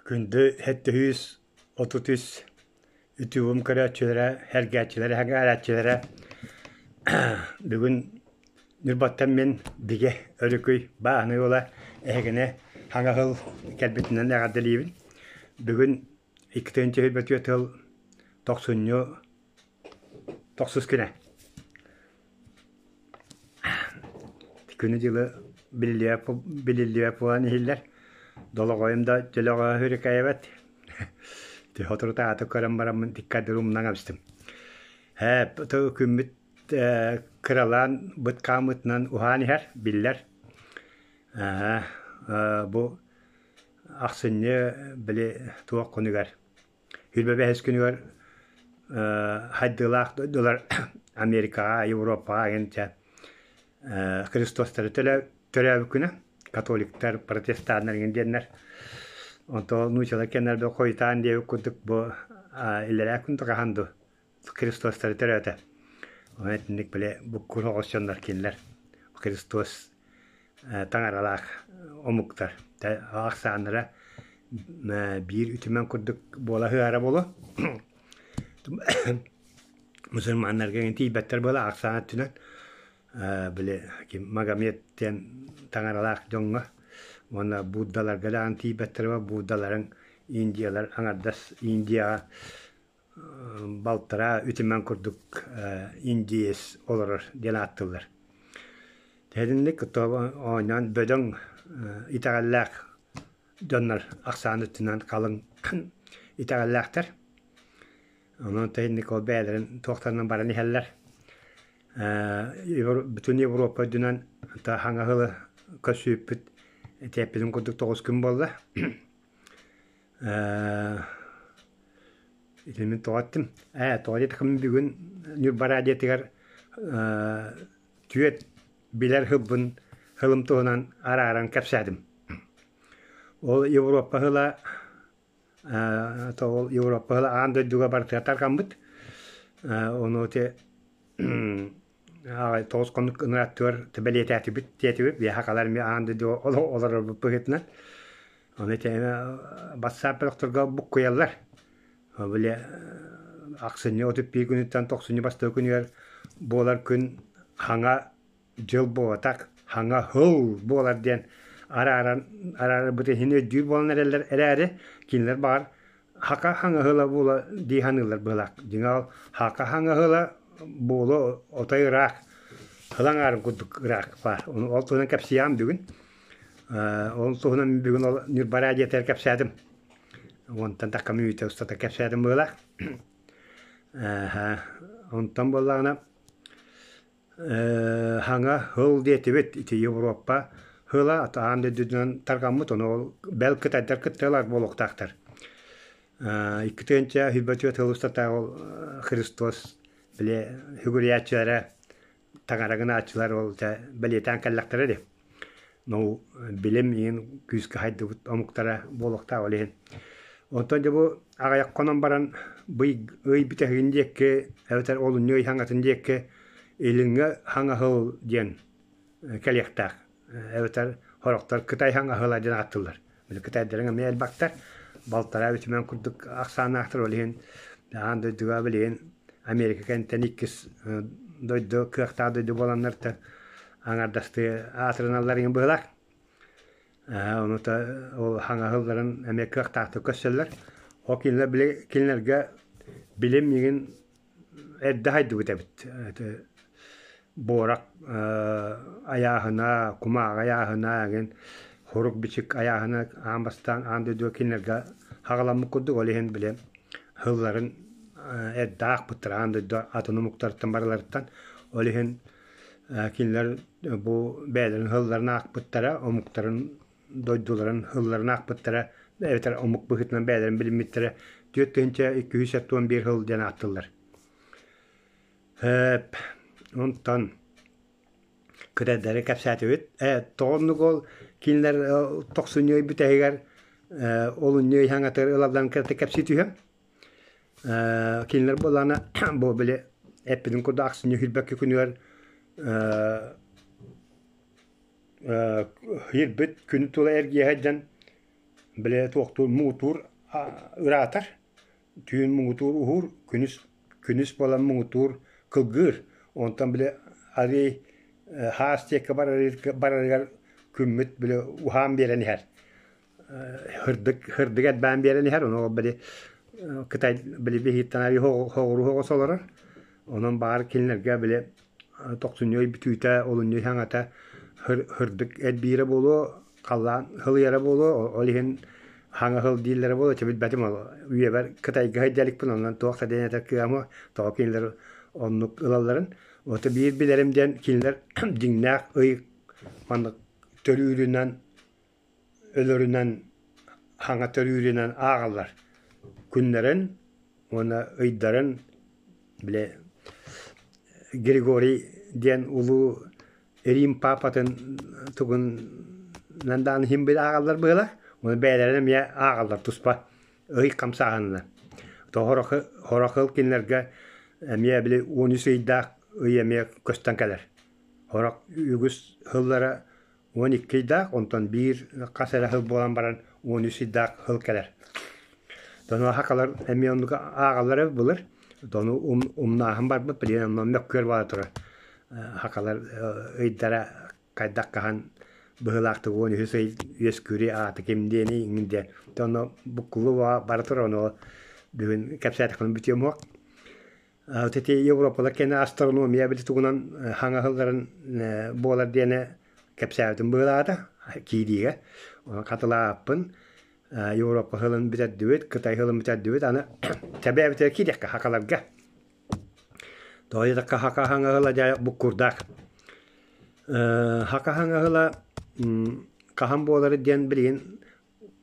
Күндү 733 үтүөм көрөөччүлэрэ, сэргээччилэрэ, сэҥээрээччилэрэ бүгүн Ньурбаттан мин Бигэ Өрүкүй бааһынай уола эһигини саҥа сыл кэлбитинэн эҕэрдэлиибин. Бүгүн 2 тыл тохсунньу тохсус күнэ. Күнү-дьылы билиллибэт буолан иһиллэр. Долоҕойум да дьөлөҕө хүрүкэйэбэт. Соторутааҕыта көрөн бараммын икки умнан кэбистим. Ээ, күммүт кыралаан быт хаамыытынан уһаан иһэр, биллэр. Бу ахсынньы били туох күнүгэр Сүүрбэ бэһис күнүгэр хайдыылаах дойдулар Америкаҕа, Европаҕа эҥин чэ Христостары төрөөбүт күнэ, католиктар, протестаннар эҥин диэннэр. Онтон нуучалар кэннэрбэ хойутаан диэбит курдук бу иллэрээ күн хаһан дуу Христостары төрөөтө. Онон итинник били буккур оҕус дьоннор кинилэр Христос таҥаралаах омуктар ахсааннара биир үтүмэн курдук буола сыһара буолуо. Мусульманнарга тиийбэттэр буола ахсаан өттүнэн били Магомед диэн таҥаралаах дьоҥҥо уонна буддаларга даҕаны тиийбэттэр буддаларын индиялар аҥардас Индияҕа балтараа үтүмэн курдук индиец олорор диэн ааттыыллар. Тэринник оонньоон бөдөҥ итэҕэллээх дьоннор ахсаан өттүнэн халыҥ итэҕэллээхтэр. Онон тэһинник ол бэйэлэрин туохтарынан баран иһэллэр. Бүтүн Европа үрдүнэн хаҥа сылы көрсүбүппүт этиэппитин курдук 9 күн буолла. Ити мин тоҕо эттим? Ээ, тоҕо диэтэххинэ бүгүн Ньурба радиотыгар түөрт билэр сылбын сылым туһунан арааран кэпсээтим. Ол Европа сыла ол Европа сыла аан дойдуга барытыгар тарҕаммыт. Ону ити Аҕай 9 хонук ыҥыраттыгар бэлиэтээтибит диэтибит. Биэһэ халар эмиэ аан дойдуга олорорбут быһыытынан. Ону тэҥэ бассаап бөлөхтөргө буккуйаллар. Били ахсынньы 31 күнүттэн тохсунньу бастакы күнүгэр буолар күн хаҥа дьыл буолбатах, хаҥа сыл буолар диэн арааран араарбыт иһин өйдүүр буолан эрэллэр эрээри, кинилэр баҕар Хака хаҥаһыла буола дии саныыллар быһыылаах. Дьиҥэ ол хака хаҥаһыла буолуо отой ыраах, сыл аҥаарын курдук ыраах баар. Ону ол туһунан кэпсиэҕим бүгүн. Ол туһунан бүгүн ол Ньурба радиотыгар кэпсээтим. Уонтан тахха мүнүүтэ устата кэпсээтим быһыылаах. Онтон буоллаҕына Хаҥа һыл диэтибит, ити Европа һыла аан дойдутунан тарҕаммыт, ону ол бэл кытайдар кытта ылар буолуохтаахтар. 2 сүүрбэ сыл устата ол Христос били сүгүрүйээччилэрэ, таҥара гынааччылар ол дьэ бэлиэтээн кэллэхтэрэ дии. Ну, билим иһин күүскэ хайдыбыт омуктара буолуохтаах ол иһин. Онтон дьэ бу аҕыйах хонон баран бый ый бүтэһигин диэки эбэтэр олунньу ый хаҥатын диэки илиҥҥэ хаҥаһыл диэн кэлиэхтээх. Эбэтэр сорохтор Кытай хаҥаһыла диэн ааттыыллар. Били кытайдарыҥ эмиэ элбэхтэр. Балтараа үтүмэн курдук ахсааннаахтар. Ол иһин аан дойдуга билигин Америка кэнниттэн иккис дойду кыахтаах дойду буоланнар аҥардастыы аатырыналлар иҥин быһыылаах. Ону ол хаҥаһылларын эмиэ кыахтаахтык көрсөллөр. Ол кинилэр били кинилэргэ билим иҥин эрдэ хайдыбыт эбит. Буорах айааһына, кумааҕы айааһына эҥин хорук-бичик айааһына аан бастаан аан дойдуга кинилэргэ хаҕаламмыт курдук. Ол иһин били сылларын эрдэ аахпыттар аан дойду атын омуктартан барыларыттан. Ол иһин кинилэр бу бэйэлэрин сылларын аахпыттара, омуктарын дойдуларын сылларын аахпыттара эбэтэр омук быһыытынан бэйэлэрин билиммиттэрэ 4271 сыл диэн ааттыыллар. Онтон кытайдары кэпсээтибит. Тоҕо оннук ол кинилэр тохсунньу ый бүтэһигэр олунньу ый хаҥатыгар ылалларын кытта кэпсии түһүөм. Кинилэр буоллаҕына бу били эппитин курдук ахсынньы сүүрбэкки күнүгэр Иирбит күнү тула эргийэ сылдьан Били туохтуур муҥутуур ыраатар, түүн муҥутуур уһуур, күнүс күнүс буолан муҥутуур кылгыыр. Онтон били арый хаас диэки барарыгар күммүт били уһаан биэрэн иһэр. Һырдык һырдык элбээн биэрэн иһэр, ону били Кытай били биһиттэн арый хоҕуруу соҕус олорор. Онон баар кинилэргэ били тохсунньу ый бүтүүтэ, олунньу саҥата һырдык элбиирэ буолуо, халлаан һылыйара буолуо, ол иһин хаҥа сыл дииллэрэ буолуо, чэ билбэтим ол үйэбэр Кытайга сылдьа иликпин, онон туох да диэн этэр кыаҕым тоҕо кинилэр оннук ылалларын. Ото биир билэрим диэн кинилэр дьиҥнээх ый маннык төрүүрүнэн өлөрүнэн хаҥа төрүүрүнэн ааҕаллар. Күннэрин уонна ыйдарын били Григорий диэн улуу Рим папатын тугун даҕаны иһин били ааҕаллар быһыылаах. Уонна бэйэлэрин эмиэ ааҕаллар туспа ый хамсааһынынан. То сорох ыл кинилэргэ эмиэ били 13 ыйдаах ый эмиэ көстөн кэлэр. Сорох үгүс сыллара 12 ыйдаах, онтон биир хас эрэ сыл буолан баран 13 ыйдаах сыл кэлэр. Тону хакалар эмиэ оннук ааҕаллар эбит былыр. Тону умнааһын барбыт, билигин онно мөккүөр буола турар. Хакалар ыйдара хайдах хаһан быһыылаахтык 13 ый үөскүүрүй аата ким диэний иҥин диэн. Тону буккулуу бара турар, ону бүгүн кэпсээтэхпинэ бүтүөм суох. Ити Европалар кэнэ астрономия били тугунан хаҥаһылларын буолар диэни кэпсээбитим быһыылаата киириигэ. Хатылааппын Европа сылын бүтэрдибит, Кытай сылын бүтэрдибит. Аны тэбээбитигэр киириэххэ хакаларга. Тоҕо диэтэххэ хака хаҥаһыла дьэ буккурдаах. Хака хаҥаһыла хаһан буолары диэн билигин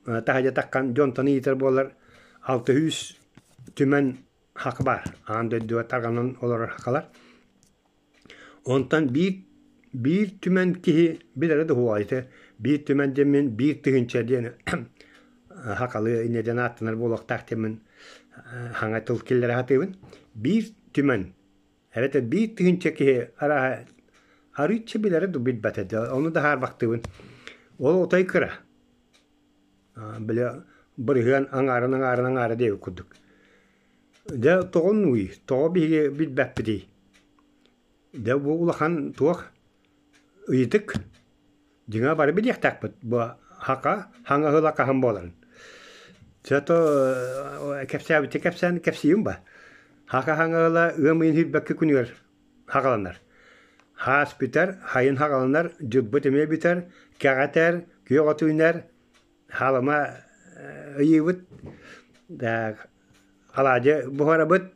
таһырдьа таххан дьонтон ыйытар буолар 600 түмэн хак баар. Аан дойдуга тарҕанан олорор хакалар. Онтон биир биир түмэн киһи билэрэ да суоҕа ити биир түмэн диэммин биир тыһыынча диэн хакалыы инньэ диэн ааттанар буолуохтаах диэммин хаҥа тыл киллэрэ сатыыбын. Биир түмэн эбэтэр биир тыһыынча киһи арааһа арыычча билэрэ да билбэтэ да ону да хаарбахтыыбын. Ол отой кыра. Били бырыһыан аҥаарын аҥаарын аҥаара диэбит курдук. Дьэ тоҕо оннугуй? Тоҕо биһиги билбэппитий? Дьэ бу улахан туох ыйытык. Дьиҥэ бары билиэхтээхпит бу хака хаҥаһыла хаһан буоларын. Чэ то кэпсээбитэ кэпсээн кэпсиим ба. Хака хаҥаһыла ыам ыйын сүүрбэккэ күнүгэр хаҕаланар. Хаас бүтэр, хайын хаҕаланар, дьылбыт эмиэ бүтэр, кэҕэтэр, күөх от үүнэр, хаалыма ыйыыбыт, алаадьы буһарабыт,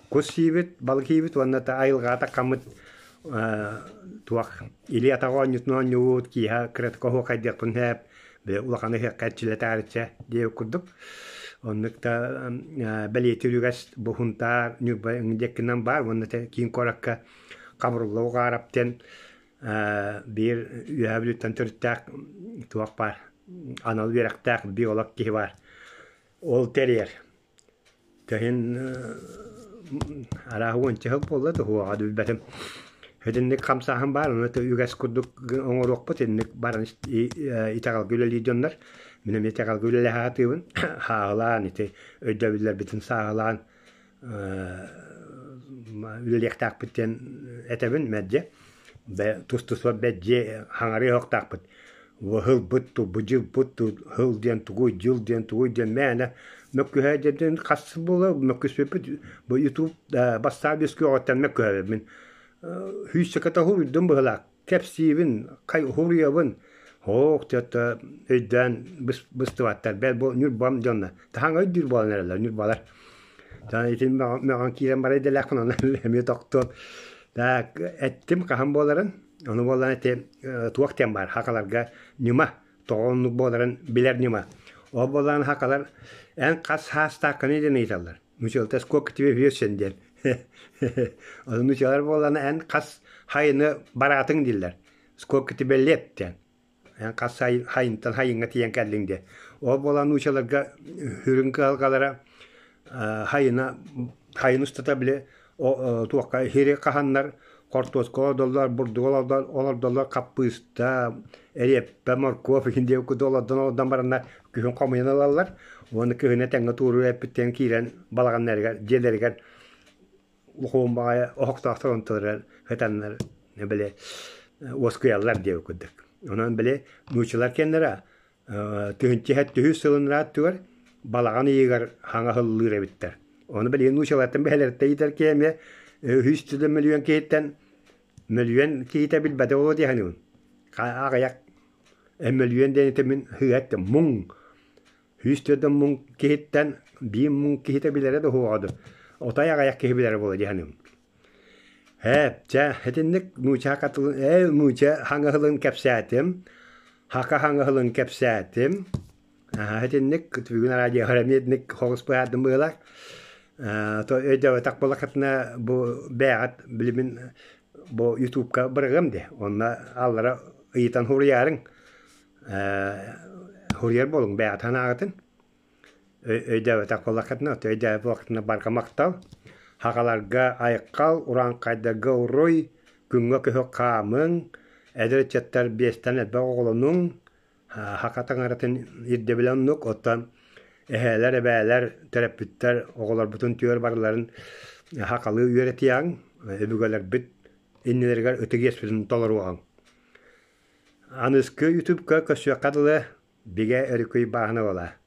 кус сиибит, балык сиибит уонна айылҕаҕа таххаммыт туох илии-атах оонньуутун оонньуубут, киэһэ кыратык оһуохайдыахпын сөп, улахан ыһыахха эрчилэтээриччэ диэбит курдук. Оннук да бэлиэтиир үгэс бу Сунтаар, Ньурба диэкинэн баар уонна киин куоракка Хабырылла Уҕаарап диэн биир Үөһээ Бүлүүттэн төрүттээх туох баар анал үөрэхтээх биолог киһи баар. Ол тэрийэр. Кыһын арааһа уонча сыл буолла да уһуоҕа да билбэтим. Итинник хамсааһын баар, ону үгэс курдук оҥоруохпут, инник баран итэҕэлгэ үлэлиир дьоннор. Мин эмиэ итэҕэлгэ үлэлэһэ сатыыбын. Сааһылаан ити өйдөбүллэрбитин сааһылаан үлэлиэхтээхпит диэн этэбин мэлдьи. Тус-туспа бэдьиэ хаҥарыы оһохтоохпут. Ыһылбыт ту, бу дьылбыт ту, һыл диэн тугуй, дьыл диэн тугуй диэн мээнэ мөккүһэ диэн хас буола мөккүспүппүт бу ютуб бастаан үөскүөҕүттэн мөккүһэбин. Сүүсчэкэтэ уһуруйдум быһыылаах. Кэпсиибин, уһуруйабын. Ох, дьэ өйдөөн быстыбаттар. Бэл бу Ньурбам дьонно. Таһаҥ өйдүүр буолан эрэллэр Ньурбалар. Итин мөҕөн киирэн барай идэлээхпин, онон эмиэ тохтуом. Так, эттим хаһан буоларын. Ону буоллаҕына ити туох диэн баар, хакаларга ньыма, тоҕо оннук буоларын билэр ньыма. Ол буоллаҕына хакалар эн хас саастааххыный диэн ыйыталлар. Нучалта сколько тебе весен диэн. Ону нучалар буоллаҕына эн хас хайыны бараатыҥ дииллэр. Сколько тебе лет диэн. Эн хас хайынтан хайыҥҥа тиийэн кэллиҥ диэн. Ол буолан нуучаларга сүрүн кыһалҕалара хайына хайын устата били туохха иһири хаһаннар Хортуоска олордоллор, бурдугу олордоллор, хаппыыста, эриэппэ, моркуоп иһин диэбит курдук олордон олордон бараннар күһүн хомуйан ылаллар. Уонна кыһына тэҥҥэ туоруур эппиттэн киирэн балаҕаннарыгар, дьиэлэригэр лохуун баҕайы оһохтоохтор онтуларыгар сытаннар били уоскуйаллар диэбит курдук. Онон били нууччалар кэннэрэ Тыһыынча түһүс сылын ырааттыгар балаҕан ыйыгар хаҥаһыллыыр эбиттэр. Ону билигин нуучалартан бэһэлэриттэн иитэр киһи эмиэ үһүс тылын мөлүйүөн киһиттэн мөлүйүөн киһитэ билбэтэ буолуо дии саныыбын. Аҕыйах мөлүйүөн диэн ити мин сыыһа эттим муҥ 104 муҥ киһиттэн биир муҥ киһитэ билэрэ да суоҕа дуо. Отой аҕыйах киһи билэрэ буолуо дии саныыбын. Ээ, чэ, итинник нууча хатылын, ээ, нууча хаҥаһылын кэпсээтим, хака хаҥаһылын кэпсээтим. Аа, итинник бүгүн радиоҕа эмиэ итинник хоҕус быһаардым быһыылаах. Ээ, то өйдөөбөтөх буоллаххытына бу бэйэҕит билимин бу ютубка бырагыам дии. Онно аллара ыйытан суруйаарыҥ. Ээ, суруйар буолуҥ бэйэҕит санааҕытын. Өйдөөбөтөх буоллаххытына, өйдөөбөт буоллаххытына барҕа махтал. Хахаларга айхал, урааҥхайдарга уруй, күҥҥэ көһө хаамыҥ, эдэр ыччаттар биэстэн элбэх оҕолонуҥ, саха таҥаратын ирдэбилэ оннук, оттон эһээлэр, эбээлэр, төрөппүттэр оҕолорбутун түөр барыларын сахалыы үөрэтиэҕиҥ, өбүгэлэрбит иннилэригэр ытык иэспитин толоруоҕуҥ. Аныскы ютубка көрсүөххэ дылы, бигэ өрүкүй бааһына буолаа.